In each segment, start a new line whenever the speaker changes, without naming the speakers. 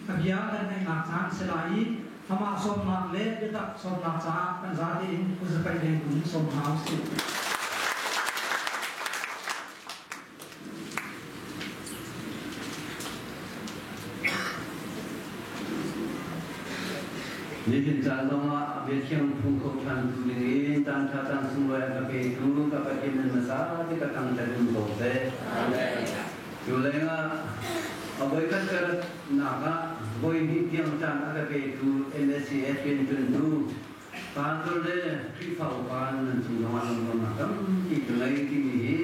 a bia kan ngaihnak caan a si lai i amah sawmnak le biatak sawmnak caah kan zate in khuazapaih leng in sawm hna usih.
Nihin caan zongah biathiang phung kho ṭhan tu dingin caan ṭha caan sunglawi a ka petu ka Pathian nan hmasa te ka thangṭhat in ko seh. Cu lengah a voikhat ka ratnak ah voi hnih tiang caan a ka petu MSCF rianṭuantu pastor le Khrihfa upa nan cung zongah lunglawmhnak tampi ka ngei timi hi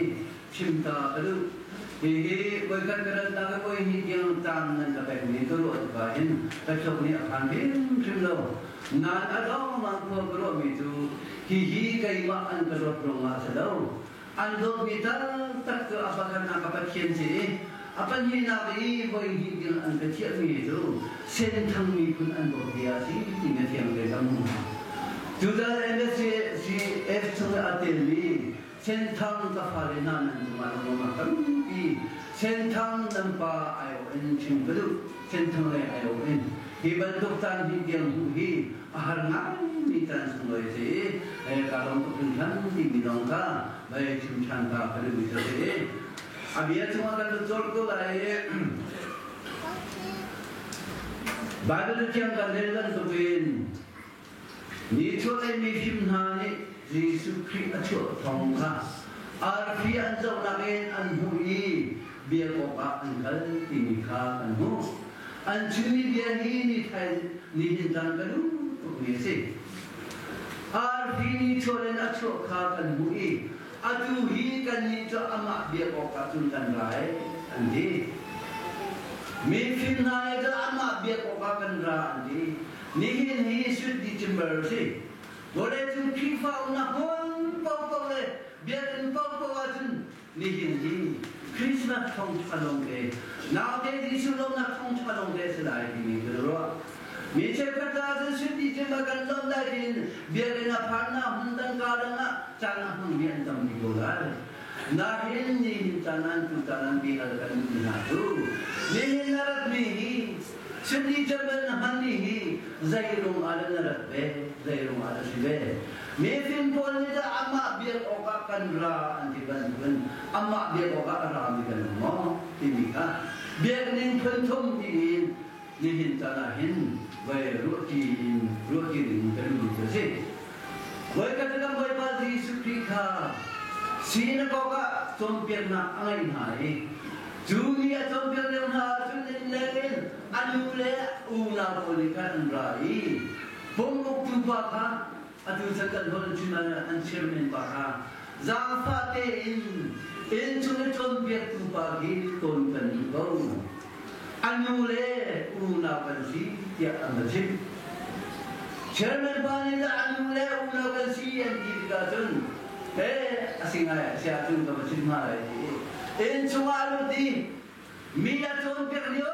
chim ta ka duh. Hihi voikhat ka ratnak i voi hnih tiang caan nan ka pekmi ka ruah tikah hin ka thluak nih a phan hrimhrim lo. Nain a lawngmang khua ka ruahmi cu hihi keimah an ka dawt ruangah a si lo. An dawtmi taktak cu a pakhatnak ka Pathian si i a pahnihnak i voi hnih tiang an ka thiahmi cu Senthang miphun an dawt bia a si timi a fiang te cang. Cucaah MSCF chung i aa telmi Senthang ka fale hna nan cungah lawmhnak tampi Senthang nan pa aiawh in chim ka duh Senthang lei aiawh in hi bantuk caan hi tiang hmuh hi a har ngaimi caan sunglawi a si i ka lawm tuk hringhran timi zong kha vai chim ṭhan ta ka duhmi cu a si i a bia chungah kan lut colh ko lai i Bible thiang kan rel bantukin Nichuahlei mifim hna nih Jesuh Khrih a chuah thawng kha arfi an zohnak in an hmuh i biak awkah an kal timi kha kan hmuh. An chimmi bia hi nithai nihin caan ka duh tukmi a si. Arfi nichuah in a chuah kha kan hmuh i atu hi kannih cu amah biak awkah cun kan ra ai an ti. Mifim hna nih cun amah biak awkah kan ra an ti. Nihin hi Sweet December a si. Vawleicung Khrihfa umnak hmun paohpaoh le biakinn paohpaoh ahcun nihin hi Christmas thawngṭha lawngte, naute Jesuh lawmnak thawngṭha lawngte a si lai timi kan ruah. Mi cheukhat caah cun Sweet December kan lawmh lai tiin biakinn a phannak hmun tangka dang ah caan a hmangmi an tampi ko lai. Nahin nihin caan an tu caan an bihal kan duhmi hna cu nihin na ratmi hi Sydney Chapel na hmanmi hi zeirung ah dah na rat ve, zeirung ah dah si ve. Mifim pawl nih dah amah biak awkah kan ra an ti bantukin amah biak awkah a rami kan um maw timi kha biakning phunthum tiin nihin caan ah hin voi ruahṭi in ruahṭi ding kan duh cu a si. Voikhat cu kan Bawipa Jesuh Khrih kha sinagog ah cawnpiaknak a ngeih hna i Cu ni a cawnpiak lio hna ahcun innleng in a nu le unau pawl nih khan an ra i pum uktu pa kha atu chan kan holh in chim an chairman pa kha zaangfah tein innchung i cawnpiaktu pa khi tawn kan duh ko. A nu le unau kan si tiah an va chimh. Chairman pa nih dah a nu le unau kan si an ti tikah cun he a si ngai a si ahcun ka va chimh hna lai ti i inn chungah a lut i mi a cawnpiak lio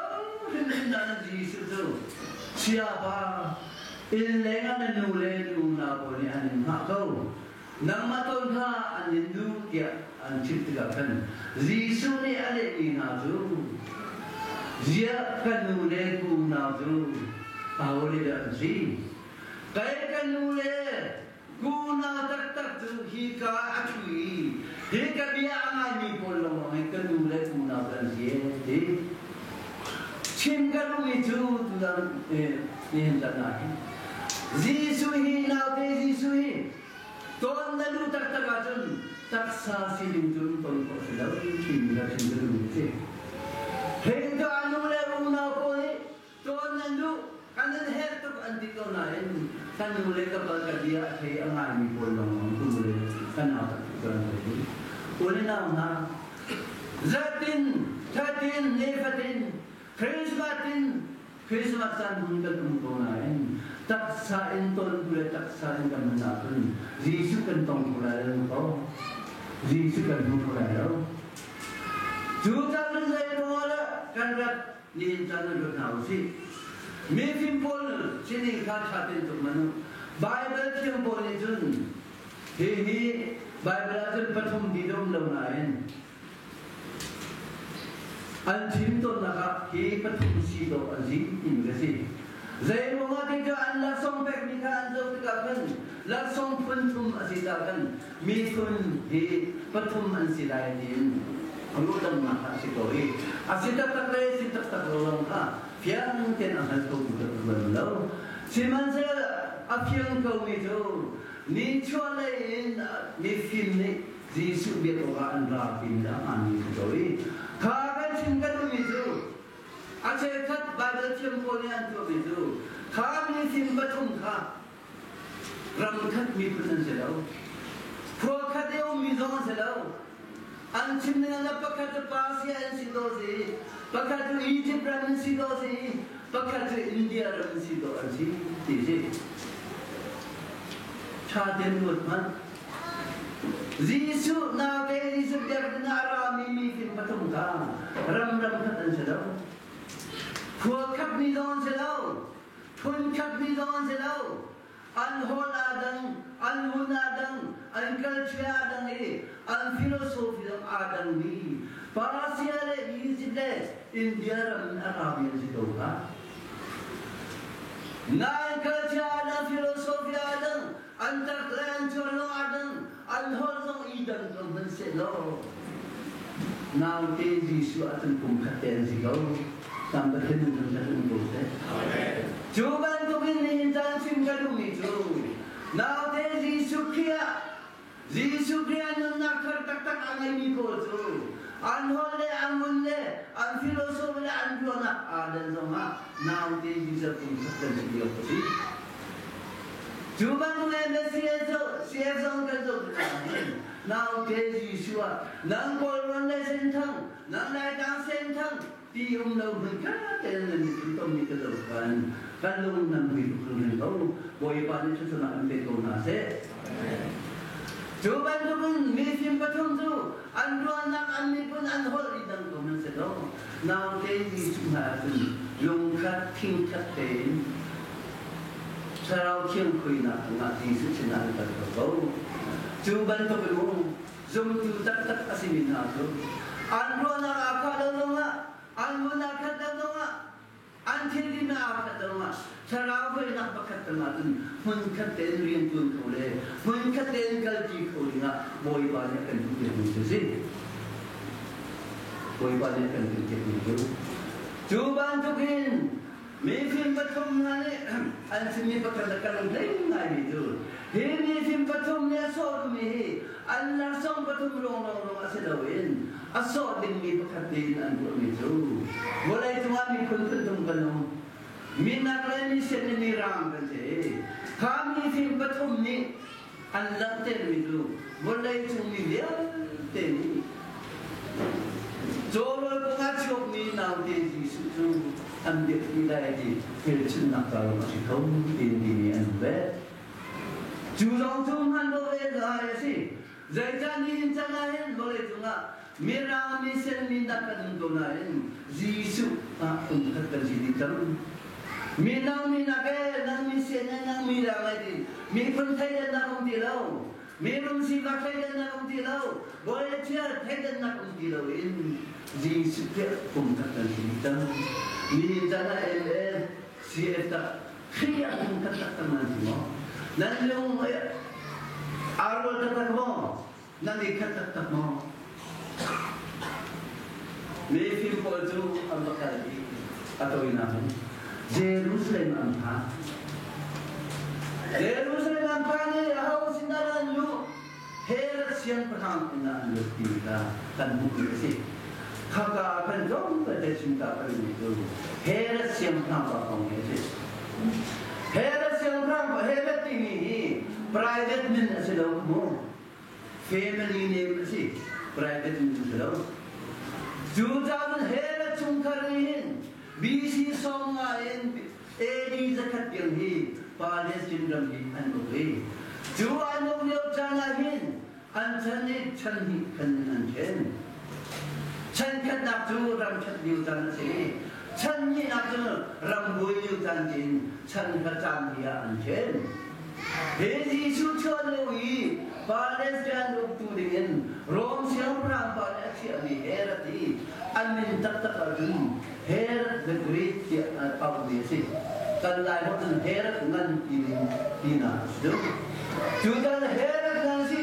hrimhrim dan an Jesuh cu siapa inn leng ah na nu le unau pawl nih an in hngah ko nangmah tawn kha an in duh tiah an chimh tikah khan Jesuh nih a lehmi hna cu ziah ka nu le ka unau cu aho le dah an si kei ka nu le Unau taktak cu hika a ṭhu i hi ka bia a ngaimi pawl lawngah hin ka nu le unau kan si ti. Chim ka duhmi cu tutan nihin zan ah hin Jesuh hi naute Jesuh hi tawn na duh taktak ahcun taksa sining cun ton khawh si lo timi kha chim ka duhmi a si. Hringtu a nu le unau pawl nih Cawn nan duh, kan in herh tuk an ti ko nain kan nu le ka pa ka bia a thei a ngaimi pawl lawng tu le kan nau tak tuk kan thei. U le nau hna, zartin, thatin, nifatin, Christmas in Christmas caan hmun kan um ko nain taksa in ton bu le taksa in kan hman ahcun Jesuh kan tong ko lai lo ko. Jesuh kan hmu ko lai lo. Cu caan zei ruangah dah kan rat Nihin caan nan ruat hna u sih. Mifim pawl sining kha ṭha tein tuk hmanh u. Baibal thiam pawl nih cun hihi Baibal ah cun pathum ti a um lo nain An chim tawnnak ah hi pathum si dawh an si timi ka si. Zeiruangah ti cu an laksawng pekmi kha an zoh tikah khan laksawng phun thum a si caah khan miphun hi pathum an si lai tiin ruahdamnak kha a si ko i a si taktak le si taktak lo lawng kha fiang tein a hngal khotu ka rual lo. Sihmanhsehlaw a fiang komi cu nichuahlei in mifim nih Jesuh biak awkah an ra timi a hmaanmi si ko i kha kan chim kan duhmi cu a cheukhat Baibal thiam pawl nih an tuahmi cu kha mifim pathum kha ram khat miphun an si lo khua khat i ummi zong an si lo an chim ning ah pakhat cu Persia in si dawh si pakhat cu Egypt ram in si dawh si pakhat cu India ram in si dawh an si ti si ṭha tein ruat hmanh Jesuh naute Jesuh biakinn ah a rami mifim pathum kha ram ram khat an si lo. Khua khat mi zong an si lo. Phun khat mi zong an si lo. An hawl aa dang, an hun aa dang, an culture aa dang i an philosophy zong aa dang mi Persia le Egypt le India ram in a rami an si ko kha. Nain culture aa dang, philosophy aa dang, an tak le an chuan lawng aa dang an holh zong i dang ko hmanh sehlaw naute Jesuh ahcun kum khat te an si ko tam Pathian in kan um ko seh cu bantukin nihin caan chim ka duhmi cu naute Jesuh Khrih ah Jesuh Khrih ah nunnak thar taktak a ngeimi pawl cu an holh le an ngun le an philosophy le an ruahnak aa dan zongah naute Jesuh kum khat kan si lio ka si Cu bantuk in na CF zong kan zoh tikah hin naute Jesuh ah nang Kawlrawn le Senthang, nang Laitlang Senthang ti um lo hmun kha tein nan i tommi ka zoh kan kan lung nan hui tuk hringhran ko. Bawipa nih thluachuahnak an pe ko hna seh. Cu bantukin mifim pathum cu an ruahnak an miphun an holh i dang ko nan si lo. Naute Jesuh hna ahcun lungkhat thingkhat tein Thlarau Thiang khuinak cungah Jesuh sinah an kal ko ko. Cu bantuk in mu zumtu taktak a simi hna cu an ruahnak aa khah lo zongah, an hun aa khat lo zongah, an thilri aa khat lo zongah Thlarau hruainak pakhat tangah cun hmunkhat tein rian ṭuan kho le hmunkhat tein kalṭi kho dingah Bawipa nih a kan duhpiakmi cu a si. Bawipa nih a kan duhpiakmi cu. Cu bantukin Mifim pathum hna nih an chimmi pakhat le ka lungtling ngaimi cu hi mifim pathum nih a sawh duhmi hi an laksawng pathum lawnglawng a si loin a sawh dingmi pakhat tein an ruahmi cu vawleicung ah miphun phunthum kan um minak le misen le mirang kan si kha mifim pathum nih an langhtermi cu vawleicung mi vialte nih cawrawl kong ah chuakmi naute Jesuh cu an biakpi lai ti hmelchunhnak ca lawng a si kho tiin timi an ve. Cu zong cu hman lo ve lai a si. Zeicah nihin chan ah hin vawleicung ah Mirang mi sen mi nak kan um ko nain Jesuh ah pumkhat kan si dih cang. Mi nang mi nak e nang mi sen e nang mi rang e ti miphun thleidannak um ti lo. Mi rum sifak thleidannak um ti lo. Bawi le thial thleidannak um ti lo in Jesuh Khrih pumkhat kan si dih cang. Nihin chan ah LA CF tak Khrih ah pumkhat taktak nan si maw? Nan lung aa rual taktak maw? Nan i khat taktak maw? Mifim pawl cu an va kal i a tawinak in Jerusalem an phan. Jerusalem an phan i aho sinah an luh? Herod siangpahrang inn ah an lut ti kha kan hmuhmi a si. Khaka kan tlawmpal te chim ta palmi cu Herod siangpahrang pa kong hi a si. Herod siangpahrang Herod timi hi private min a si lo mu. Family name a si. Private min a si lo. Cu caan Herod chungkhar nih hin BC 50 in AD 100 tiang hi Palestine ram hi an uk i cu an uk lio caan ah hin an chan i chan hnih khan in an ṭhen. Chan khatnak cu ram ṭhat lio caan a si i chan hnihnak cu ram buai lio caan tiin chan kha caan hnih ah an ṭhen. Hi Jesuh chuah lio i Palestine uktu dingin Rom siangpahrang pa nih a chiahmi Herod hi an min taktak ahcun Herod the Great tiah auhmi a si. Kan Lai holh cun Herod ngan ti ding tinak a si deuh. Cutan Herod ngan si.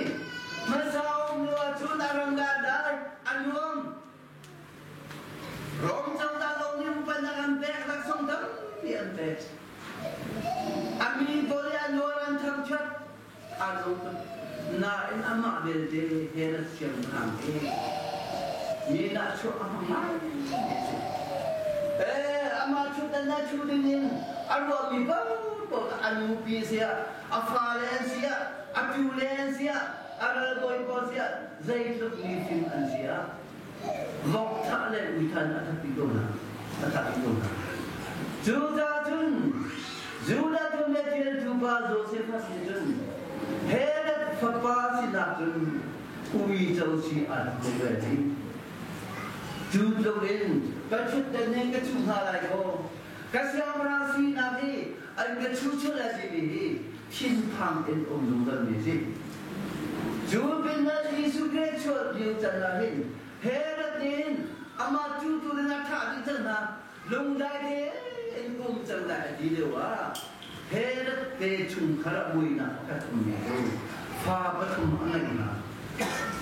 Hmasa um lio ahcun a ram le a dai, a nuam. Rom cozah zong nih upatnak an pek, laksawng tampi an pek. A mi pawl i a nawl an thangṭhat, aa lawm tuk. Nain amah belte Herod siangpahrang hi mi nahchuah a hmang ngai a si. Ee, amah ṭhutdan ah ṭhu dingin a ruahmi paohpaoh kha a nupi a si ah, a fale an si ah, a tule an si ah, a ralbawi pawl si ah, zeitluk mifim an si ah, vok thah le uithan a thatpi ko hna a thatpi ko hna cucaah cun Judah tu le ṭialtu pa Josephus nih cun Herod fapa sinak cun uico si an ko ve ti cu tluk in ka ṭhutdan nih ka chuh hna lai kaw ka siangpahrang sinak hi an ka chuh chuh lai timi hi thinphang in um zungzal mi si. Cu pinah Jesuh Christ chuah lio can ah hin Herod nih amah cu tu ding ah thah dih cang hna lungdai tein um cang lai a ti lio ah Herod te chungkhar ah buainak pakhat um mi cu fa pathum a ngeih hna.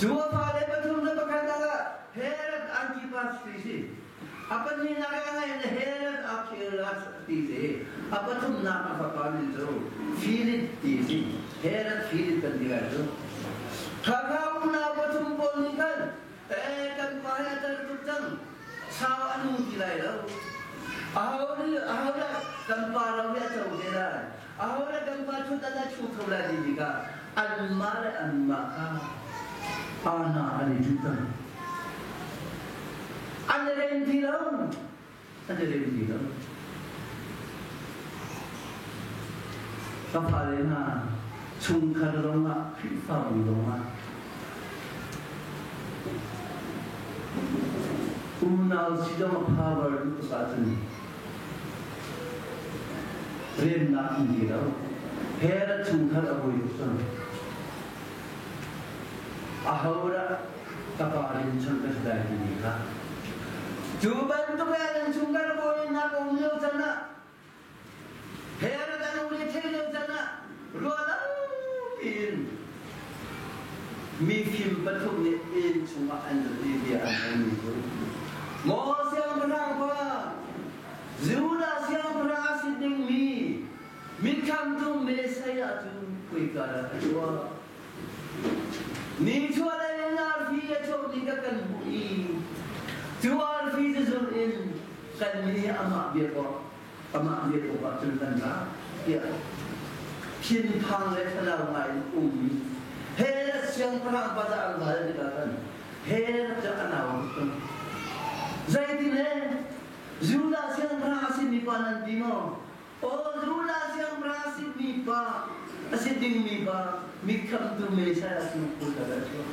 Cu a fale pathum le pakhat ah Herod Antipas ti si. A pahnihnak a ngeih na Herod Archelaus ti si. A pathumnak a fapa min cu Philip ti si. Herod Philip kan ti lai cu. Khakha unau pathum pawl nih khan ee kan pa hi a tar tuk cang sau a nung ti lai lo. Aho nih aho dah kan pa ro hi a co te lai. Aho dah kan pa thut an a chu kho lai ti tikah anmah le anmah kha ana an i cuh cang. An i rem ti lo. An i rem ti lo. Ka fale hna, chungkhar zongah, Khrihfabu zongah unau si zong power duh tuk ahcun remnak um ti lo. Herod chungkhar a buai tuk cang. Ahodah ka pa rin chung ka si lai timi kha. Cu bantuk in an chungkhar bawinak a um lio can ah Herod an um i thei lio can ah ruah piin mifim pathum nih inn chungah an lut i bia an halmi cu Maw siangpahrang pa Judah siangpahrang a si dingmi Mikhamtu Messiah cu khoika dah a chuah? Nichuahlei in arfi a chuak ni ka kan hmuh i cu arfi cu zulh in kan mi amah biak awk amah biak awkah cun kan ra tiah thinphang le thlarau ngai in ummi Herod siangpahrang pa dah an hal tikah khan Herod cu a nau tuk zeitin he Judah siangpahrang a simi pa nan ti maw? Aw Judah siangpahrang a simi pa a si dingmi pa mikhamtu Messiah cu khua dah chuak.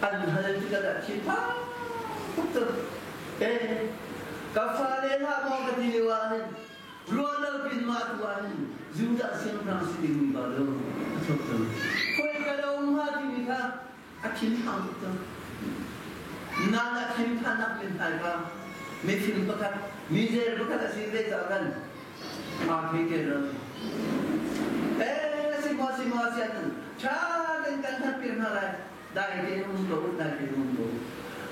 An hal tikah dah thinphang tuk cu. Eh, ka fale hlah maw ka ti lio ah hin ruah lo pin mah tu ah hin Judah siangpahrang si dingmi pa lo a chuak cang. Khoi ka lo um hnga timi kha a thinphang tuk cang. Nan a thinphannak min hai kha mifim pakhat, mizer pakhat a si ve caah khan aa thei te lo. Eh, si maw si maw sian tha ten kan that piak hna lai. Dai te um ko, dai te um ko.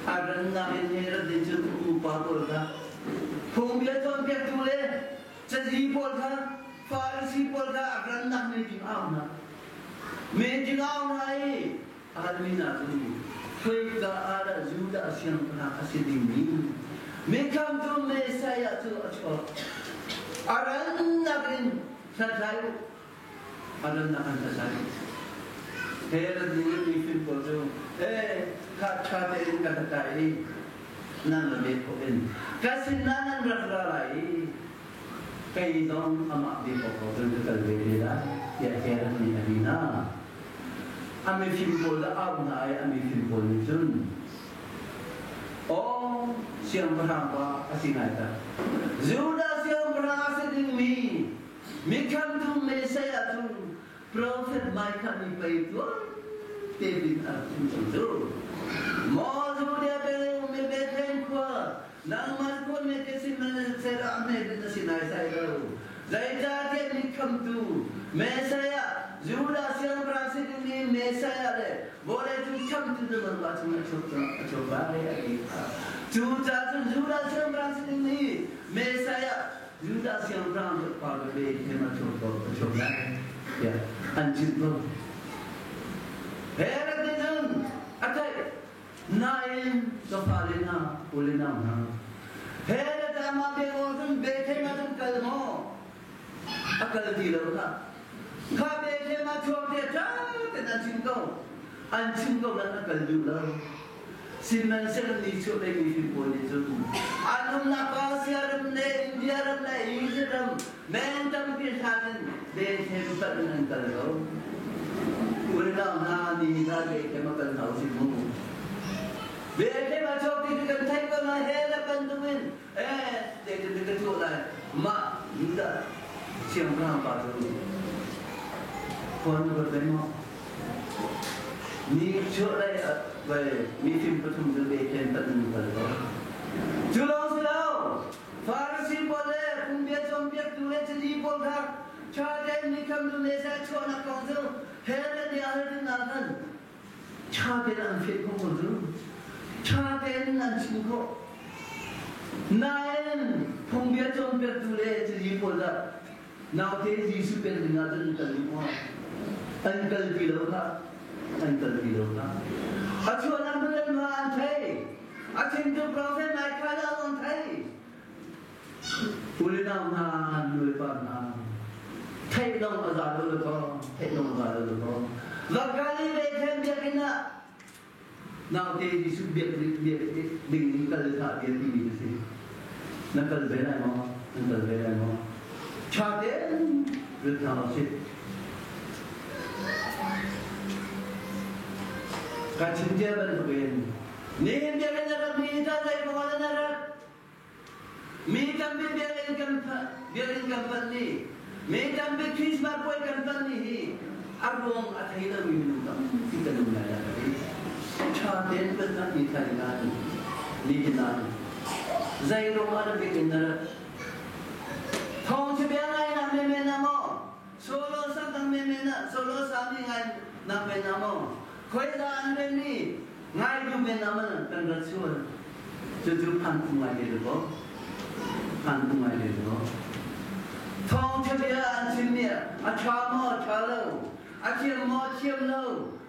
A rannak in Herod nih cun upa pawl kha phungbia cawnpiaktu le cazi pawl kha Farasi pawl kha a rannak meeting au hna. Meeting au hna i a halmi hna cu khoika ah dah Judah siangpahrang a si dingmi mikhamtu Messiah cu a chuak. A rannak in hlathlai u. A rannak in hlathlai u. Herod nih mifim pawl cu ee kha ṭha tein ka hlathlai i nan ra ve khawh in ka sinah nan rak ra lai i kei zong amah bia ko cun ka kal ve te lai tiah Herod nih a ti hna. A mifim pawl a auh hna i a mifim pawl nih cun Aw siangpahrang pa a si ngai tak. Judah siangpahrang a si dingmi mikhamtu Messiah cu Profet Micah nih pei tuan te bin a rak chim cang cu. Maw Judea peng i ummi Bethlehem khua, nangmah khua me te sihmanhsehlaw a hme bik na si naisai lo. Zeicahtiah mi khamtu Messiah, Judah siangpahrang si dingmi Messiah le vawleicung khamtu cu nangmah chungah a chuak cang, a chuak lai a ti kha. Cucaah cun Judah siangpahrang si dingmi Messiah, Judah siangpahrang cu pa Bethlehem a chuak ko, a chuak lai tiah an chimh ko. Herod nih cun a theih. Nain ka fale hna, u le nau hna, he le amah biak awk cun Bethlehem ah cun kal maw? A kal ti lo kha. Kha Bethlehem ah chuak te ṭha tein an chim ko. An chim ko nain a kal duh lo. Sihmanhsehlaw ni chuah lei mifim pawl nih cun an umnak Asia ram le India ram le Egypt ram meng tampi hlan in Bethlehem panh in an kal ko. Unau hna ni hna Bethlehem a kal hna usih mu. Bethlehem a chuak ti kan theih ko na he le bantukin eh te te ka chuah lai mah Judah siangpahrang pa cu phone ka pe maw ni chuah lei vai mifim pathum cu Bethlehem panh in kal ko. Cu lawng si lo Farasi pawl le phungbia cawnpiaktu le cazi pawl kha ṭha tein mi khamtu Messiah chuahnak kong cu Herod nih a hal tikah khan ṭha tein an fianh khawh ko cu. Ṭha tein an chim khawh. Nain phungbia cawnpiaktu le cazi pawl dah naute Jesuh pek ding ah cun an kal dih maw? An kalpi lo khah. An kalpi lo khah. A chuahnak hmun hma an thei. A chimtu profet Micah dah an thei. Ulinau hna, nulepa hna, theih lawng a za lo le kaw, theih lawng a za lo le kaw. Vakali Bethlehem biakinn ah naute Jesuh biak biak ding in kal kha bia timi a si. Na kal ve lai maw? Na kal ve lai maw? Ṭha tein rit hna usih. Ka chim cia bantukin nihin biakinn na rak mi ta zei kong na rak mi tampi biakinn kan biakinn kan panh ni mi tampi Christmas puai kan panh ni hi a ruang a thei lomi minung tampi kan um lai lai ka ti ṭha tein kan nak ni thai nan ni nan zei ruang ah na biakinn na rat thawng cu bia ngai nak men na maw Solo sak dang menmen ah solo sami ngai nak men na maw? Khoi dah an ren ni ngai du men na man kan rat sual. Cucu phan kum ngai te ko. Phan kum ngai te ko. Thawng thabia an chim mi a tha maw tha lo, a thiam maw thiam lo,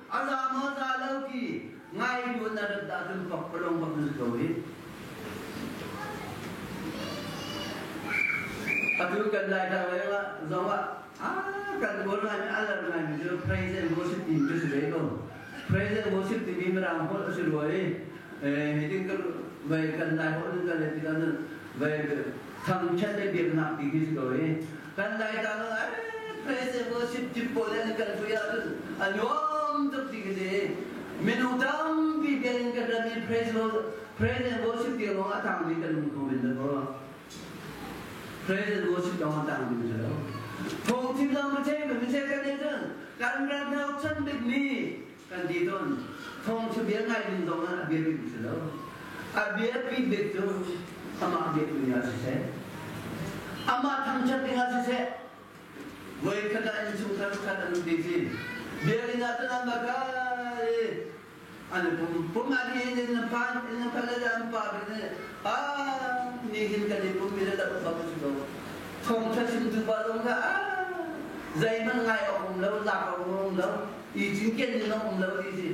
a za maw za lo ki ngai du na rat dah dum pak palong bak na ko hi. Atu kan lai ta lai la zong ah kan uar ngai mi alar ngai mi cu praise and worship team cu si ve ko. Praise and worship timi mirang holh a si rua i hitin kan vai kan lai holh in kan le tikah cun vai thangṭhat le biaknak ti khi si ko i kan lai ta lo praise and worship team pawl an kan hui ahcun a nuam tuk ti khi si. Minung tampi biakinn kan ram i praise Praise and worship ti lawng a tangmi kan um kho men lo. Praise and worship lawng a tangmi si lo. Phungchim zong ka chei mi che kan nih cun kan ram hau chan bikmi kan ti tawn. Thawngṭha bia ngai ding zong ah a bia bik si lo. A biapi bik cu amah biak ding ah siseh, amah thangṭhat ding ah siseh, voi khat ah innchungkhar khat an um ti si. Biakinn ah cun an va kai i an pum pum a ni in na phan in na phan le an pa bi ne a ni hin kan i pum mi le da ba ku ko thong tha chim tu pa zong kha a zeihmanh ngai awk um lo lak awk um lo i cin ken ni um lo ti si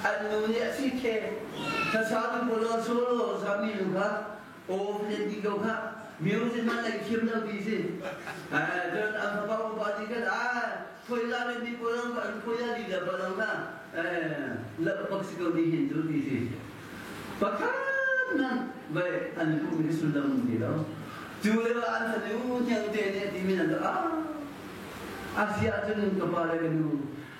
an nu nih a si khe tha sa tu polo solo sa mi lu kha aw len ti ko kha music man lai thiam lo ti si cun an fapa upa ti kan a phoi la le mi pawl an phoi la li la pa lang na la pak si ko ni hin cu ti si pakhat nan vai an kum hi sullam ti lo cu le an fanu hniang te nih ti min an a asia cun ka pa le ka nu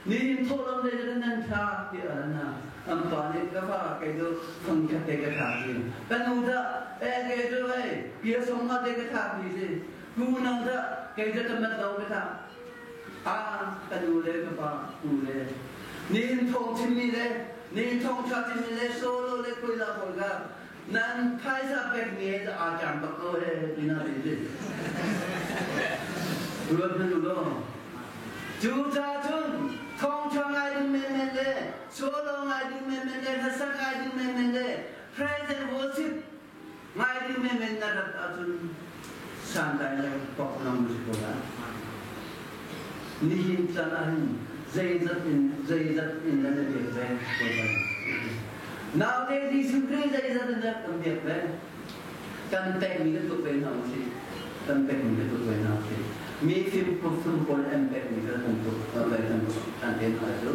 Nihin thawhlawm zeizat nan thlak tiah a hal An pa nih ka fa kei cu fangkhat te ka thlak ti. Ka nu dah eh kei cu ei pia song nga te ka thlak ti si. Tu nang dah kei cu tamat lo ka thlak. A ka nu le ka pa u le nihin thawng chimmi le nihin thawngṭha chimmi le solo le khuila pawl kha nan phaisa pekmi he aa ṭam bak ko he tina ti si. Ruat hmanh u law. Cu ca cun thawngṭha ngai ding menmen le solo ngai ding menmen le hlasak ngai ding menmen le praise and worship ngai ding menmen na rat ahcun santlai le pok nang si ko lai. Nihin caan ah hin zeizat in zeizat in nan i biak ve ko lai. Naute Jesuh Khrih zeizat in dah kan biak ve? Kan pekmi kan tuk ve hna usih. Kan pekmi kan tuk ve hna usih. Mi fim phun pawl an pekmi kha kan tuk ve kan kan te hna cu.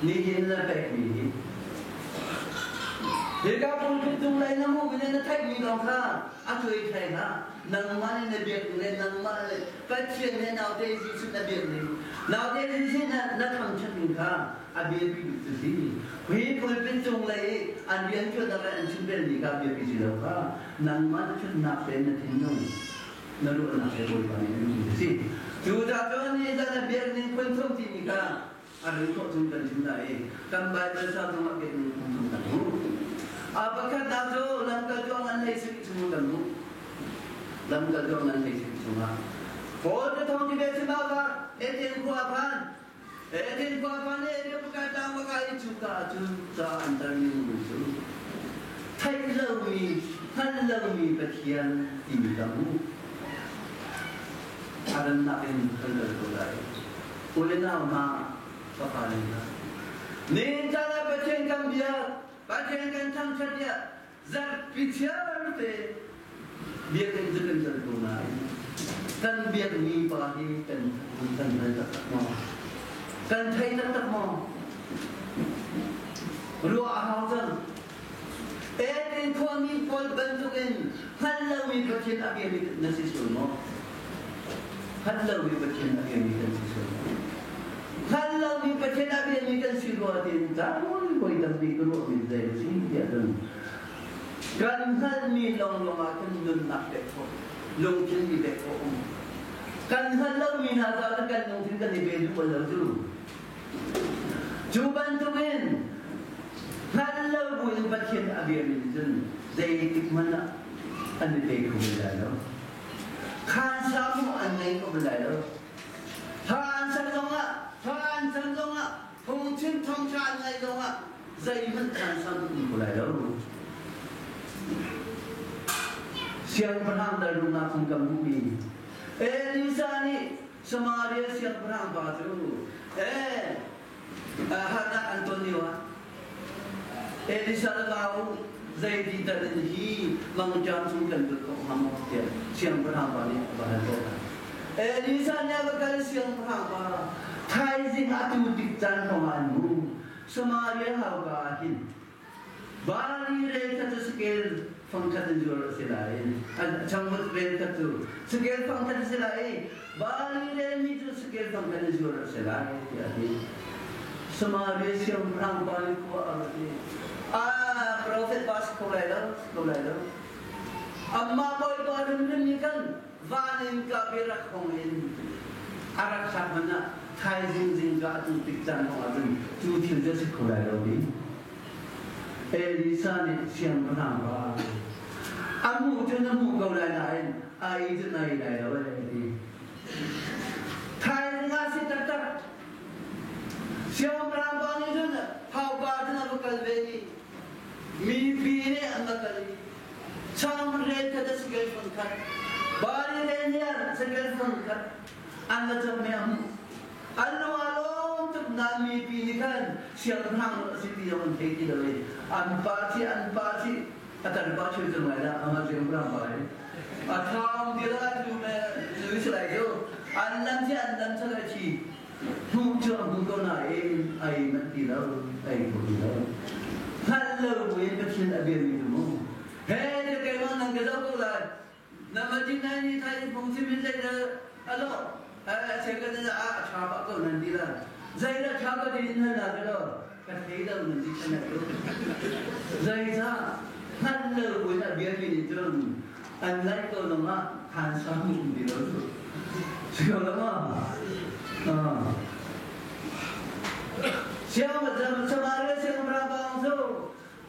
Nihin na pekmi hi Hika pulpit cung lei na hmuh na theihmi lawng kha a cuai thai hlah. Nangmah nih na biak le nangmah le Pathian he naute Jesuh na biak ning, naute Jesuh na na thangṭhat ning kha a biapi bik cu si. Hi pulpit cung lei i an rianṭuannak le an chimrelmi kha biapi si lo kha nangmah na ṭhatnak te na thinlung na ruahnak he Bawipa nih an ti si. Cucaah cun ni zan na biak ning phun thum timi kha a rin khawh chung kan chim lai i kan Baibal ca zongah biak ning phun thum kan hmuh. A pakhatnak cu lamkaltu an hlei sik chung kan hmuh. Lamkaltu an hlei sik chungah Paul cu thong ti ve chimah Etienne khua a phan. Etienne khua a phan i Areopagai tlang va kai i cuka ah cun ca an tarmi minung cu theih lomi, hngalh lomi Pathian timi ka hmuh. A rannak in kan kal ko lai. U le nau hna, fapa le hna. Nihin caan ah Pathian kan biak, Pathian kan thangṭhat tiah zarhpi chiar te biakinn cu kan can ko nain kan biakmi pa hi kan kan hngal taktak maw? Kan thei taktak maw? Ruah a hau cang. Eden khuami pawl bantukin hngal lomi Pathian a biami na si sual maw? Hngal lomi Pathian a biami kan si sual maw? Hngal lomi Pathian a biami kan si rua tiin caan voi tampi ka ruahmi zei a si tiah cun kan hngalhmi lawnglawng ah kan nunnak pek khawh, lungthin i pek khawh um. Kan hngalh lomi hna caah kan lungthin kan i pe duh bal lo cu. Cu bantukin hngal lo buin Pathian a biami nih cun zeitik hmanh ah an i pe kho bal lai lo. Khansa maw an ngei kho bal lai lo. Thla an san zongah, thla an san zongah, phungchim thawngṭha an ngaih zongah zeihmanh khansa an um kho lai lo. Siangpahrang dal rungah phung kan hmuhmi Elisa nih Samaria siangpahrang pa cu ee harnak an ton lio ah Elisa le mau zeiti tal in hi mangṭam chung kan lut khawh hnga maw tiah siangpahrang pa nih a va hal ko hna. Elisa nih a va kal siangpahrang pa thaizing atu tik caan hrawng ah an hmu. Samaria hauka ah hin Bali rel kha cu sakel fangkhat in zuar a si lai. Changvut rel kha cu sakel fangkhat a si lai i bali relmi cu sakel fangkhat in zuar a si lai tiah a ti. Samaria siangpahrang Bali khua a rat i ah profet pa si kho lai lo, si kho lai lo. Amah Bawipa hrimhrim nih khan van in ka biarak hong in a rak sak hmanh ah thaizing zingka atu tik caan hong ahcun cu thil cu a si kho lai lo ti. Elisa nih siangpahrang pa a hmuh cun a hmuh ko lai nain ai cun ai lai lo ee ti. Thaizing ah si taktak. Siangpahrang pa nih cun hauka cun a va kal ve i mipi nih an va kal i Chang rel khat a sikel fang khat, bari rel hian sikel fang khat an va cam me a hmuh. An lung aa lawm tuk nain mipi nih khan siangpahrang a si ti zong an thei ti lo i an pa thi an pa thi a tan pa thil cu ngai dah amah siangpahrang pa hi a thang ti la lu me lu si lai cu an lam thi an lam chalai thi hmuh cu a hmu ko nain ai manh ti lo ai kho ti lo hngalh lo buin Pathian a biami cu mu he te keimah nan ka zoh ko lai na ma din nai ni thai in phung chim in zei dah alo a cheu kan a tha ba ko nan ti la zei dah tha ba din nan na ka lo ka thei lo nan ti kan lo zei ca hngalh lo buin a biami nih cun an laih ko lawngah khan sang um ti lo cu si ko lo ma? Siang Samaria siangpahrang bang cu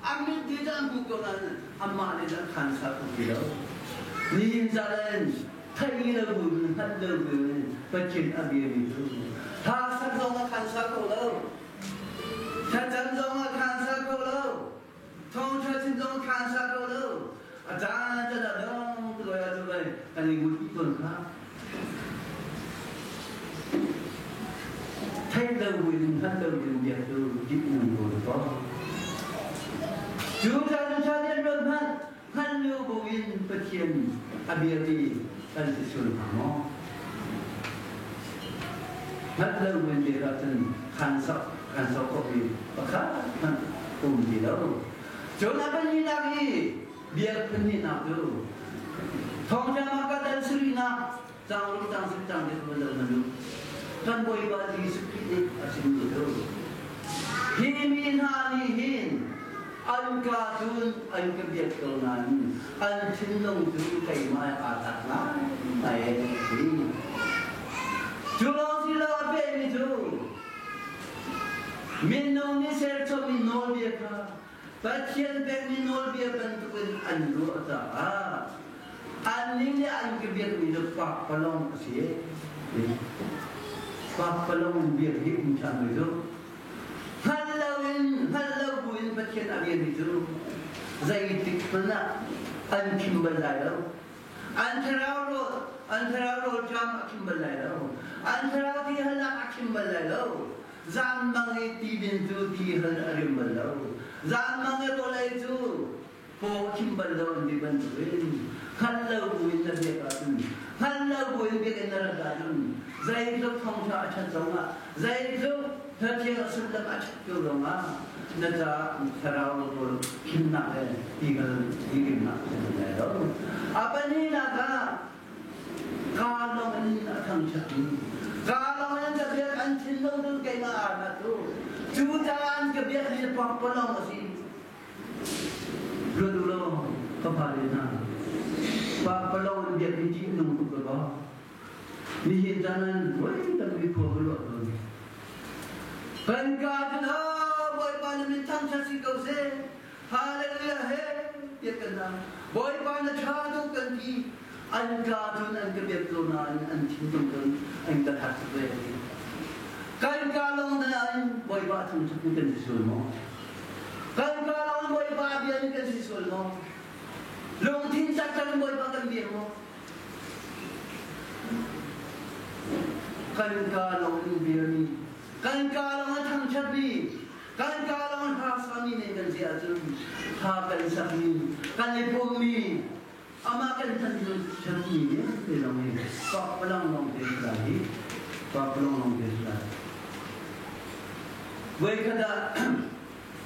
an mit ti cu an hmuh ko nain anmah nih an khan sa ko ti lo. Nihin caan theih lo bu in hngalh lo bu in Pathian a biami cu hla sak zong a khan sa ko lo. Thlacam zong a khan sa ko lo. Thawngṭha chim zong a khan sa ko lo. A caan caan ah dong tu ah cu vai kan i ngut tawn kha. Theih lo bu in hngalh lo in biak cu ṭih nung ko ko. Cu caan cu nih an ruat hmanh hngalh lo bu in Pathian a bia ti kan si sual hnga maw? Hngalh lo bu in biak ahcun khan sok kan sok khawh mi pakhat hmanh um ti lo. Cun a pahnihnak i biak phunnihnak cu thawngṭha ah ka dal sarihnak cang ruk cang sik cang deuh lo na lu kan Bawipa Jesuh Khrih nih a chim mi cu hi mi hna nih hin an ka cun an ka biak ko nain an thinlung cu keimah aa tlak ngai ngai a si. Cu lawng si lo a pehmi cu minung nih serchommi nawlbia kha Pathian pekmi nawlbia bantukin an ruah caah annih nih an ka biakmi cu pakpalawng a si. Pakpalawng in biak hi um ṭhan mi cu hngal loin hngal lo buin Pathian a biami cu zeitik hmanh ah an khim bal lai lo. An thlarau rawl an thlarau rawlṭam a khim bal lai lo. An thlarau ti halnak a khim bal lai lo. Zaanmang i tidin cu ti hal a rim bal lo. Zaanmang i rawl ei cu paw a khim bal lo an ti bantukin hngal lo buin na biak ahcun hngal lo buin biakinn na rat ahcun zeitluk thawngṭha a ṭhat zongah zeitluk hlathiang a sullam a ṭhat ko zongah na caah thlarau rawl khimnak le ti hal ti rimnak a si lai lo. A pahnihnak ah Kaa lawng in a thangṭhat i kaa lawng in ka biak an thinlung cu keimah aa hngat u. Cu caah an ka biak hi pakpalawng a si. Ruat u law ka fale hna, pakpalawng in biak hi ṭih nung tuk ka Nihin caan an voi tampi khua ka ruah tawn. Kan kaa cun Bawipa na min thangṭhat si ko seh. Hallelujah he tiah kan hna. Bawipa na ṭha tuk kan ti. An ka cun an ka biak ko nain an thinlung cun an ka that tuk ve. Kan ka lawng nain Bawipa thangṭhat ni kan si sual maw? Kan ka lawng Bawipa bia ni kan si sual maw? Lungthin taktak in Bawipa kan bia maw? Kan ka lawng in bia mi, kan ka lawng a thangṭhat mi, Kan kaa lawng hla sami nih kan si ahcun hla kan sakmi, kan i pummi, amah kan thanṭhatmi vialte lawng hi pakpalawng lawng te si lai hi pakpalawng lawng te si lai. Voikhat ah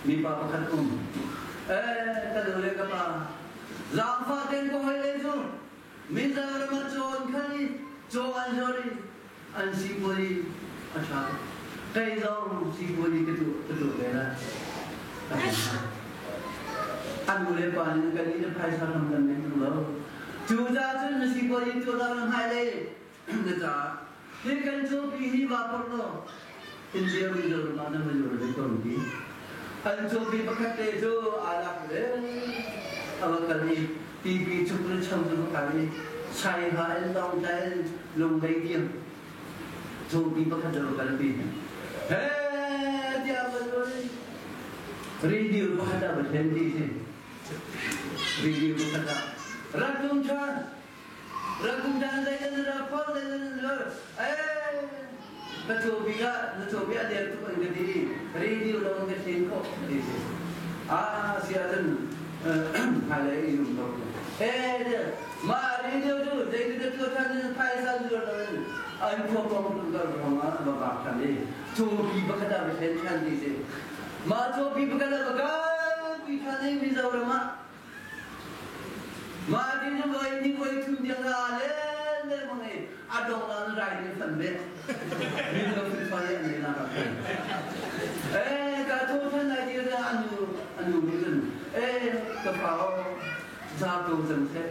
mipa pakhat um eh ka nu le ka pa zaangfah ten ko hei le cu Mizoram ah cawn khan i caw an zuar i an sipuai a ṭha tuk. Kei zong sipuai ka tuah ka tuah ve lai. An nu le pa nih kan nih phaisa ram kan nei tung lo. Cu ca cun na sipuai tuah lo na hmailei na caah hi kan cawpi hi va porh law India Mizoram ah na va zuar ve ko ti. An cawpi pakhat te cu aa lak le a va kal i tipi cuk le cho cu va kal i Saiha in Lawngtlai in Lunglei tiang cawpi pakhat a va kalpi. He tiah va zuar i radio pakhat ah va thlen ti si. Radio pakhat ah rak tung ṭhan Rakumdan zeidan na phone zeidan na eh na cawbi ah na cawbi a der tuk an ka ti radio lawng ka thlen khawh ti si ah si ahcun hmailei i zum ko eh mah radio cu zeitin na tuah than in phaisa zuar lo in an khua kong tu ka rong ah va bak than i cawpi pakhat ah va thlen than ti si mah cawpi pakhat ah va kalpi than i Mizoram ah Mah tin cu voi ni voi thum tiang ka len lengmang i a dong ah rai nih fan ve. Min lo fin fa an nei nak ah Eh ka tho than lai ti da anu anu nih cun eh ka fa o za to cang se.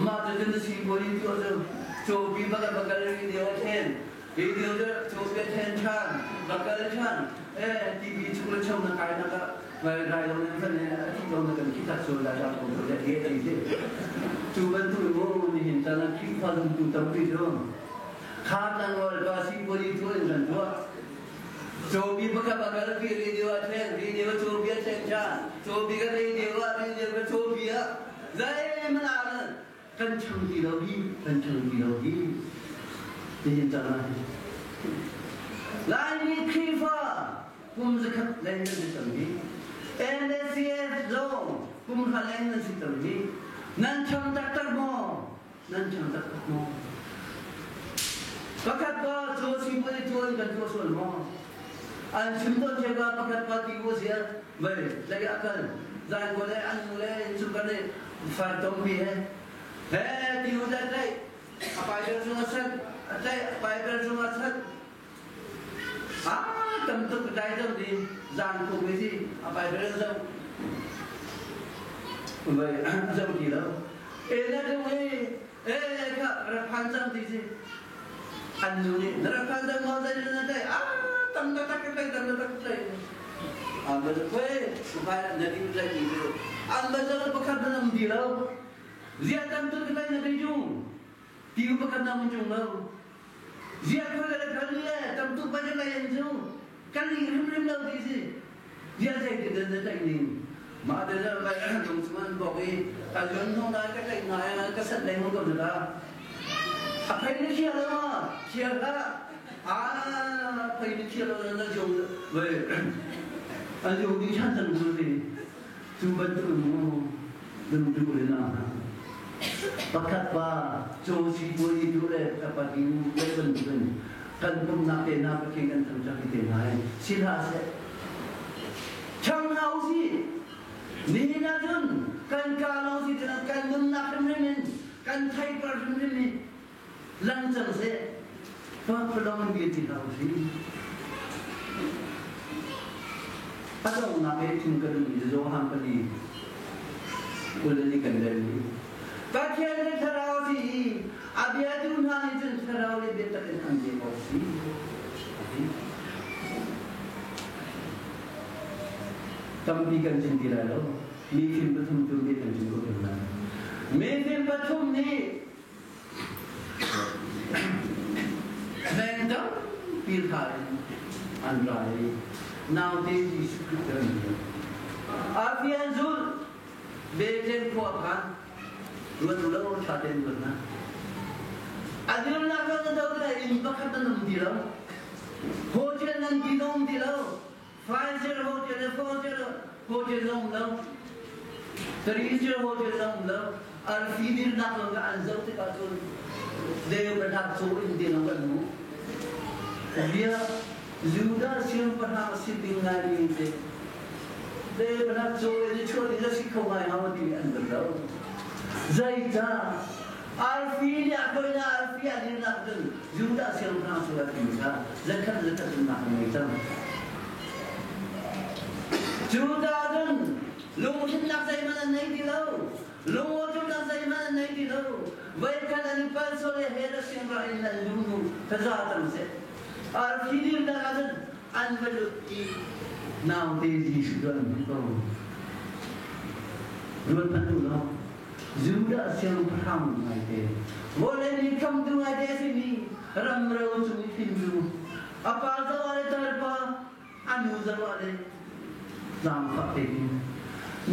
Mah cu cun si boi tu cu cho bi bakal bakal ri deu then. Radio cu cawbia then ṭhan, va kal ṭhan, TV chung le chong na kai nak ah ngai rai lo nan fan a thi lo na kan khi tak sual la ja ko le he ti si. Cu bantuk mu nihin caan ah Khrihfa zumtu tampi cu kha tlangval pa si poli tu in kan tuah. Cawbi pakhat a kal pi radio a then, radio cawbi a then ṭhan, cawbi ka radio ah radio ka cawbi ah zeihmanh ah kan chang ti lo hi, kan chang ti lo hi. Nihin caan ah hin. Laimi Khrihfa kum zakhat leng nan si cang hi. NSCF zong kum hra leng nan si cang hi. Nan chang taktak maw? Nan chang taktak maw? Pakhat pa caw si pui tuan kan tuah sual maw? An chim tawn theu ka pakhat pa ti ko sia vai lei a kal zan ko le an nu le in kan i far tom pi he he ti u dat lei a paibel chung a sat a tlai a paibel chung a sat a tam tuk dai zau di zan ko me si a paibel zau vai zau ti lo e na tu e e ka ra phan cang ti si an nu nih na ra phan cang ma zai na dai a tam ta tak kai tam ta tak kai an ba kwe su pai na ding lai ti an ba zau pakhat na nam di lo zia tam tu kai na ding jung ti pakhat na mun jung lo zia khoi le khal le tam tu pa lai an jung kan ling rim rim lo ti si zia zai ti dan na ning ma de la kai an dong chuan bok i ka lun no na ka kai na ka sat lai mo ko na a phai ni khia lo ma khia ka a phai ni khia lo na jong ve a jong di chan chan bu ti cu bantuk mu dum du le na pakhat pa cho si pui tu le ka pa ti le bantuk kan pumnak te na pathian kan thangṭhat te hna hi si hlah seh chang hna u sih nihin ah cun kan ka lawng si cun kan nunnak hrimhrim in kan theipar hrimhrim in lang cang seh pakpalawng in bia ti hlah u sih a donghnak i thim ka duhmi cu Johan pali kulani kan rel i Pathian le thlarau si i a biatu hna nih cun thlarau le biatak in an biak awk si a ti. Tampi kan chim ti lai lo. Mi fim pathum cu bia kan chim ko te lai. Mi fim pathum nih meng tampi hla in an ra i naute Jesuh Khrih an Afian zul Bethlehem khua phan ruat u law ṭha tein ruat hna. A dirnak kan na do tikah inn pakhat nan um ti lo. Hotel nan ti zong ti lo. Pfizer hotel le hotel hotel zong um lo. Three hotel zong um lo. Arfi dirnak lawng ka an zoh tikah cun deu ka hlak cu in ti lo kan hmu. Bia Judah siangpahrang si ding ngai mi te Deu cu i chuah ding a si kho ngai hnga ti an van lo. Zeicah arfi nih a koina arfi a dirnak cun Judah siangpahrang cu a ti kha zakhat zakhat zumhnak an ngei cang. Judah cun lungthinnak zeihmanh an nei ti lo. Lungawṭumnak zeihmanh an nei ti lo. Voikhat an i pal sual i hell a siangpahrang in an lung thaza cang seh. Arfi dirnak ah cun an va lut i naute Jesuh cu an hmuh ko. Ruat hmanh u law, Judah siangpahrang ngaite, vawlei mi khamtu ngaite a simi ramro cung i fimtu, a pa zoh ah le tarpa, a nu zoh ah le zaangfah tein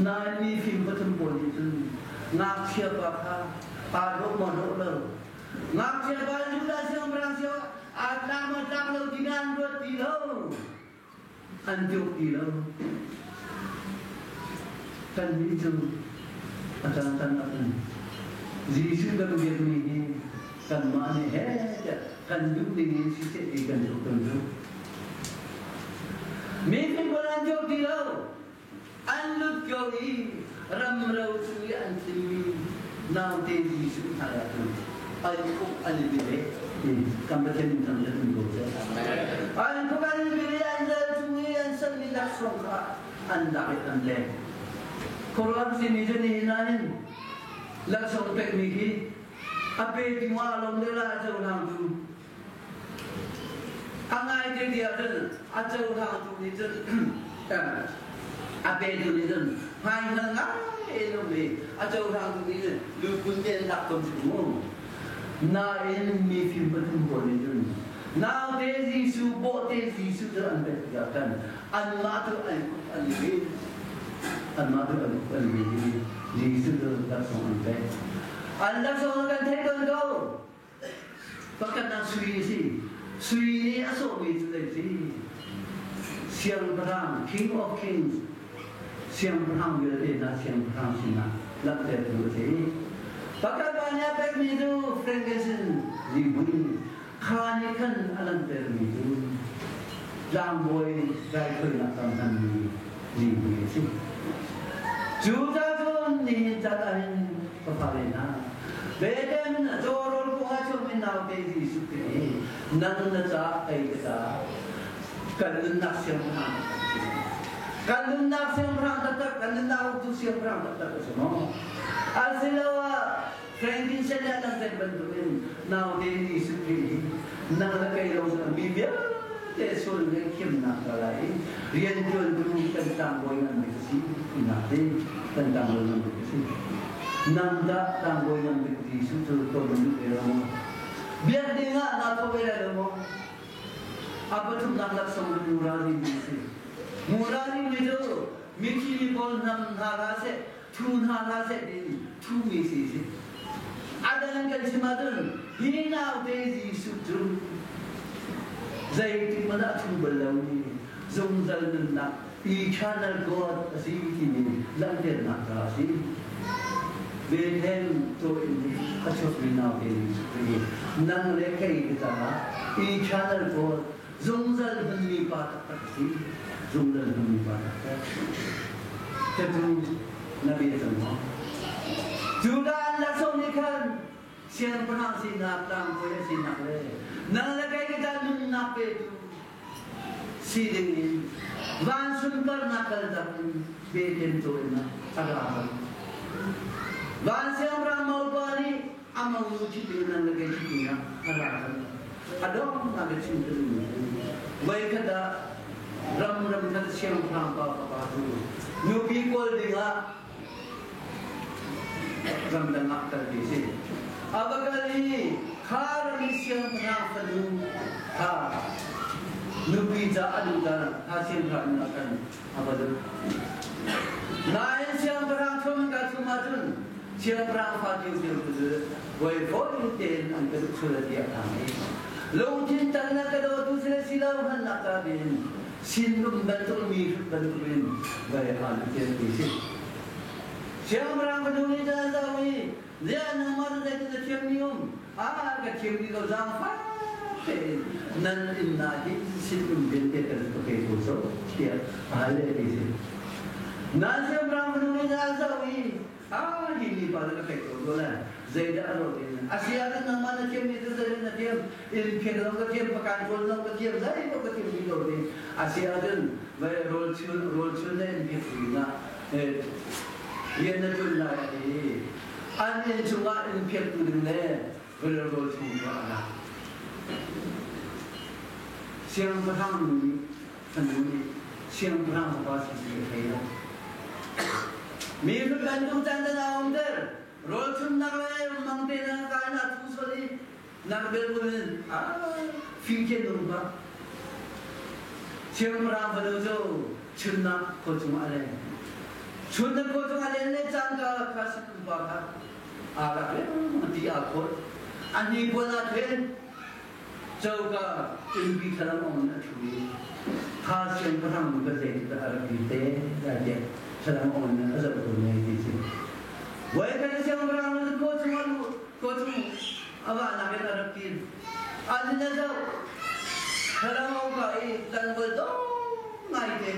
nain mi fim pathum pawl nih cun ngakchia pa kha aa dawh maw dawh lo ngakchia pa Judah siangpahrang siang aa tlak maw tlak lo ti an ruat ti lo an tiuk ti lo kannih cu a caan caan ah cun Jesuh kan biakmi hi kanmah nih he tiah kan duh ding in siseh ti kan duh kan duh mi pawl an tiuk ti lo an lut ko i ramro chung i an tlinmi naute Jesuh hna ah cun an uk an i bia kan Pathian in thang in ko seh an uk an i bia an zal chung i an sanmi laksawng kha an lak i an leng khuaruahhar simi cu nihin ah hin laksawng pekmi hi a pe tu ah lawm deuh la a cohlang tu. A ngai te ti ahcun a cohlangtu nih cun a petu nih cun hmaihngal ngai in um i a cohlangtu nih cun lukun te an lak tawn si mu. Nain mi fim pathum pawl nih cun naute Jesuh bawhte Jesuh cu an pek tikah khan anmah cu an kut an i bil. Anmah cu an kut an i bil i Jesuh cu laksawng an pek. An laksawng kan theih tawn ko. Pakhatnak sui a si. Sui nih a sawhmi cu zei si? Siangpahrang, King of Kings, siangpahrang vialte hna siangpahrang sinah langhtertu a si. Pakhat pa nih a pekmi cu frankincense zihmui kha nih khan a langhtermi cu tlangbawi raithawinak tam hmanmi zihmui a si. Cu ca cun nihin can ahhin ka fale hna, Bethlehem cawrawl kong ah chuakmi naute Jesuh Khrih hi nang na ca kei ka ca kan nunnak siangpahrang kan nunnak siangpahrang taktak kan nunnak uktu siangpahrang taktak a si maw? Asiloah frankincense le dang tek bantukin naute Jesuh Khrih hi nang le kei lo mi vialte sual le thiamnak ka lai i rianṭuantu kan tlangbawi ngan bik a si tinak te kan tlangbawi ngan bik a si. Nang dah tlangbawi ngan bik Jesuh cu ton na duh ve lo maw? Biak ding ah naa thawh ve lai lo maw? A pathumnak laksawng cu mura rimi a si. Mura rimi cu mithi mi pawl hnam hna hlah seh, thu hna hlah seh tiin thumi si si. A dang kan chim ahcun hi naute Jesuh cu zeitik hmanh ah a thu bal lomi zungzal nunnak eternal God a si timi langhternak ca a si. Bethlehem cawinn nih a chuakmi naute Jesuh Khrih nang le kei ka caah eternal God zungzal hmunmi pa taktak a si. Zungzal hmunmi pa taktak. Cucu na bia cang maw? Judah an laksawng nih khan siangpahrang sinak tlangbawi a sinak le nang le kei ka nunnak petu si ding in van sunparnak kaltak in Bethlehem cawinak a ra cang. Van siangpahrang mopa nih a monu ṭhit ding nang le kei ṭhit ding ah a ra cang. A donghnak i chim ka duhmi cu voikhat ah ram ram khat siangpahrang pa fapa cu nupi kawl ding ah ramdang ah kalpi a si. A va kal i kha ram i siangpahrang fanu kha nupi ca a duh caan kha siangpahrang inn ah khan a va duh. Nain siangpahrang thum ka thum ahcun siangpahrang fa tiu cu voi fawi tein an ka duh sual tiah a i lungthin tan na ka dawtu si le si lo hmannak ca tiin sinum bantuk mi hrut bantukin vai aan tial ti si. Siangpahrang fanu nih cun a zoh i ziah nangmah cu zeitin na thiammi um? Ah ka thiammi ko zaangfah tein nan inn ah hin sinum vialte kan ka pe ko so tiah a hal le ti si. Nan siangpahrang fanu nih cun a zoh i Ah, hi mipa cu ka theih ko ko le zeidah a rawt in a si ahcun nangmah na thiammi cu zeidah na thiam inn phiat zong ka thiam pakan kawl zong ka thiam zeipaoh ka thiam dih ko ti a si ahcun vai rawl chun rawl chun le inn phiat ding ah rian na ṭuan lai a ti an inn chungah inn phiattu ding le rawl chung cu a lak siangpahrang nu nih fanu nih siangpahrang fapa si ti a thei lo. Mi bantuk caan can a umter rawl chumnak le mangte na kai na thu sual i nak bel in a fimkhian nung ba siangpahrang fanu cu chunnak khua chung a leng chunnak khua chung a len le cangka kha sipupa kha aa rak lengmang ti aa khawt a hnipuan aa then Coka innpi thlalang ong in a ṭhu i kha siangpahrang nu ka zeitik dah a rak dir te lai tiah thlalang ong in a zoh tawn lai ti si. Voikhat siangpahrang nu cu khua chung a luh khua chung a vahnak in a rak kir. An in a zoh. Thlalang ong ka i tlanval dawh ngaite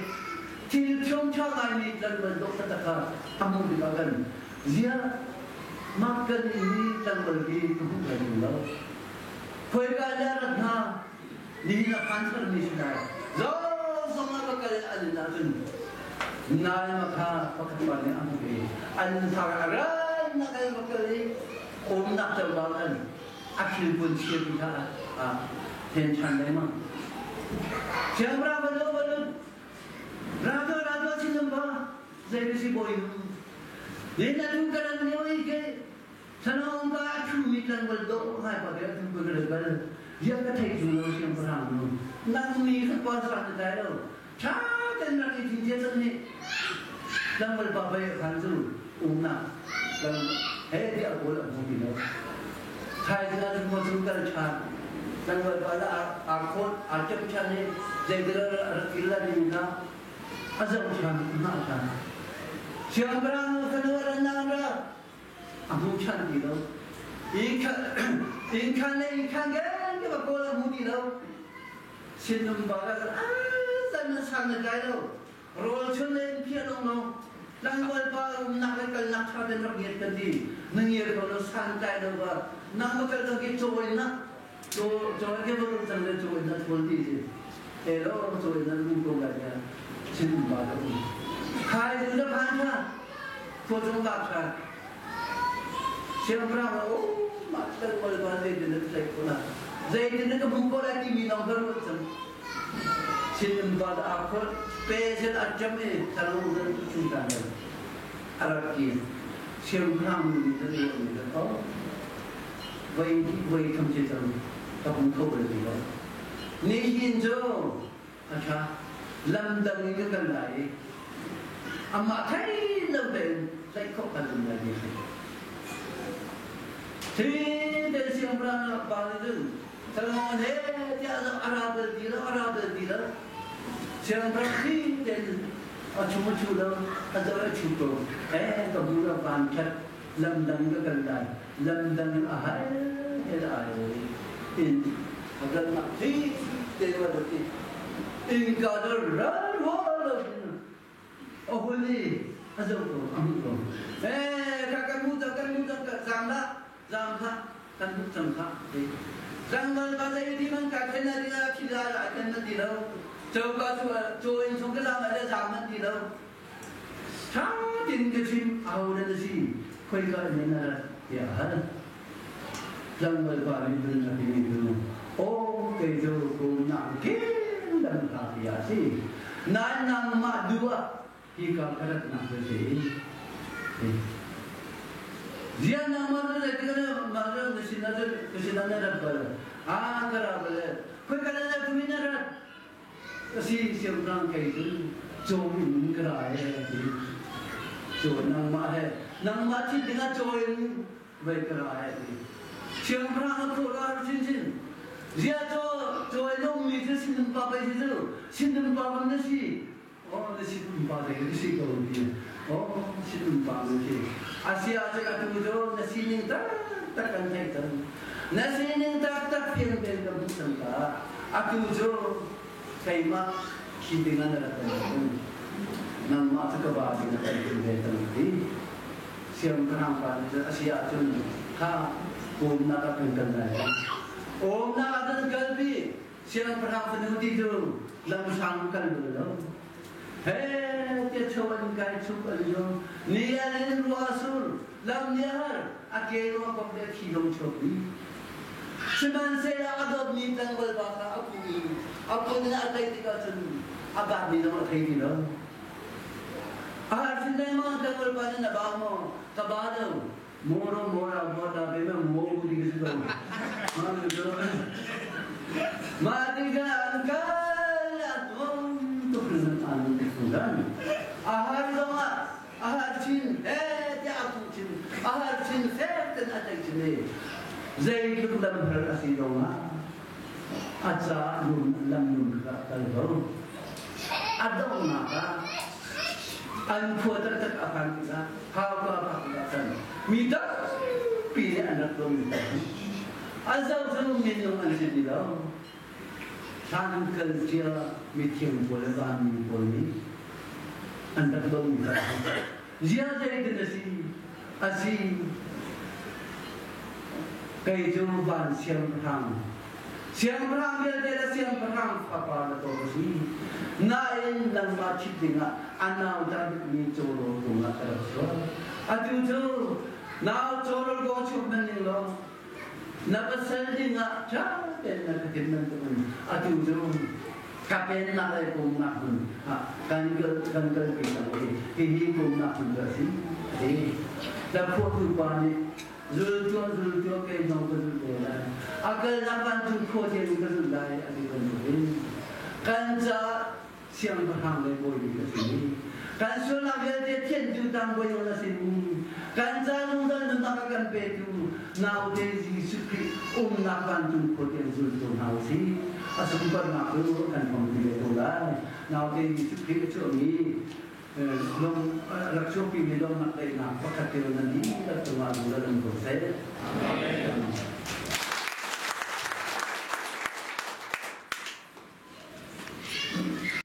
thil ṭhiamṭha ngaimi tlanval dawh taktak kha a hmuh tikah khan ziah mah kan inn i tlanval hi ka hmuh lai lo. Khuaika le a rat hna nihin a phan tharmi si lai. Zong a va kal an inn ahcun nai ma kha pakhat pa nih a hmuh i an thar a rannak an va kal i umnak coka khan a thilpun chiami kha a then ṭhan lengmang. Siangpahrang va va lut. Rato rato chin ba zei si bawi nu. Ni na tu karan ne oi ke sanong ka thu mi tlang bal do hai pa ke tu ko le bal. Ya ka thei tu lo siangpahrang nu. Nang mi kha pa sa na dai lo. Tha ten rak i thin che chan ni. Tlang bal pa bai khan chu um na. Tlang he dia ko la mu ti lo. Thai ding ah cun maw cu kal ṭhan. Tlangval pa le aa khawt, aa ṭem ṭhan i zeitik ah a rak kil lai timi kha a zoh ṭhan, a hngah ṭhan. Siangpahrang fanu a rannak ra a hmu ṭhan ti lo. Inn khan le inn khan kip a kawl a hmu ti lo. Sinum pa ka zan na sang na tlai lo. Rawl chun le in phiah lawnglawng tlangval pa umnak le kalnak ṭha ten rak ngiat kan ti. Na ngiar ko lo santlai lo ba nang ma kal dang ki cawi na cawi ke ba cang le cawi na thawl ti si. Elo cawi na lu ko lai ya chin um ba lo. Khai du na phan kha khua chung vak kha siangpahrang o ma tlangval pa zei tin na tlai ko na zei tin na ka bu ko lai ti mi nong ka ruat cang. Chin val aa kholh pe zel a ṭam i thalo zan chung ta le a rak kir. Siangpahrang nu nih cun ruah nih cun oh voi voi tham ci cang ka hmu kho bal ti lo. Nihin cu a ṭha lam dang in ka kal lai i amah thei lo tein tlaih khawh kan um lai ti a si. Hi te siangpahrang pa nih cun Salmon he tiah a ra bal ti lo, a ra bal ti lo. Siangpahrang khi ten a chung a chu lo, a zo a chu ko. Eh, ka bu lo van khat, lam dang ka kal lai, lam dang a hai he la ai in a kal nak thi te wa ti. In ka do ral ho lo a hul i a zoh ko, a hmuh ko. Eh, ka kan mu cang, kan mu cang, zam la, zam kha kan hmuh cang kha ti. Tlangval pa zei ti man ka khen na ding ah khi la la khen man ti lo. Coka cu caw in chung ka zam le zam man ti lo. Tha tin ka chim aho na na si khoi ka in na rat tiah hal. Tlangval pa nih cun a timi cu aw kei cu ko nak ke lam ka ti a si. Nain nangmah duh ah hi ka ka ratnak cu si. Ziah nangmah cu zeitik ah mah cu na sin ah cun ka sin ah na rat bal. Ah ka ra bal. Khoi ka na tu in na rat. Asi siangpahrang kei cu caw in ka ra e ti. Caw nangmah he nangmah thit dingah caw in vai ka ra e ti. Siangpahrang a khawh lar chinchin. Zia caw caw in ummi cu sinum pa pei si cu sinum pa bang na si. Oh na sinum pa zei na si ko ti. Oh sinum pa na si. Asia cu atu cu na sining taktak kan theih cang. Na sining taktak fiang tein kan hmuh cang ta. Atu cu keimah khi ding ah na rak kan tung. Nangmah cu ka va ding ah kan tung ve cang ti. Siangpahrang pa nih cun a si ahcun kha umnak ah kan kal lai. Umnak ah kan kalpi. Siangpahrang fanu ti cu lamhrang kal bal lo. He tia cho an kai chuk an yong. Ni an in rua sur lam ni har a ke rua kop le thi dong chok ni. Sihmanhsehlaw a dawtmi tlangval pa kha a kuh i a kun in a tlaih tikah cun a batmi zong a thei ti lo. A har sin lengmang tlangval pa nih na ba maw? Ka ba lo. Moro mora mora be ma mo bu di ka si Ma cu ma tikah an kal a tuam tuk in an an A har zong ah a har chin he tiah a kuh chin a har chin fek ten a tlaih chin i zeitluk lam har a si zongah a ca lum lam lum kha a kal ko a donghnak ah an khua taktak a phan tikah hauka phak tikah khan mi tampi nih an rak ton mi a zoh cu minung an si ti lo Hlan kal cia mithiang pawl le vanmi pawl nih an rak domi kha zia zeitin a si a si kei cu van siangpahrang siangpahrang vialte le siangpahrang fapa na ko ka si nain nangmah ṭhit dingah a nauta bikmi cawrawl kung ah ka rak chuak atu cu nau cawrawl kong chuk nan ning lo. Na pasal dingah ṭha tein na ka thim bantukin atu cu ka pennak le pumnak hmun ah kan kal kan kalpi cang i hihi pumnak hmun cu a si a ti. Hlaphuahtu pa nih zul tuah zul tuah kei zong ka zulh ve lai. A kalnak vancung khua tiangin ka zulh lai a ti bantukin kan caah siangpahrang le bawi bik a si. Kan sualnak vialte thiantu tangbawi na si. Kan ca zungzal nunnak a kan petu naute Jesuh Khrih umnak vancung khua tiang zultu hna u sih. A sunparnak cu kan hmang ti ve ko lai. Naute Jesuh Khrih a chuahmi lung rak chuahpimi lawmnak daihnak pakhat te nan dihlak cungah zungzal um ko seh. Amen.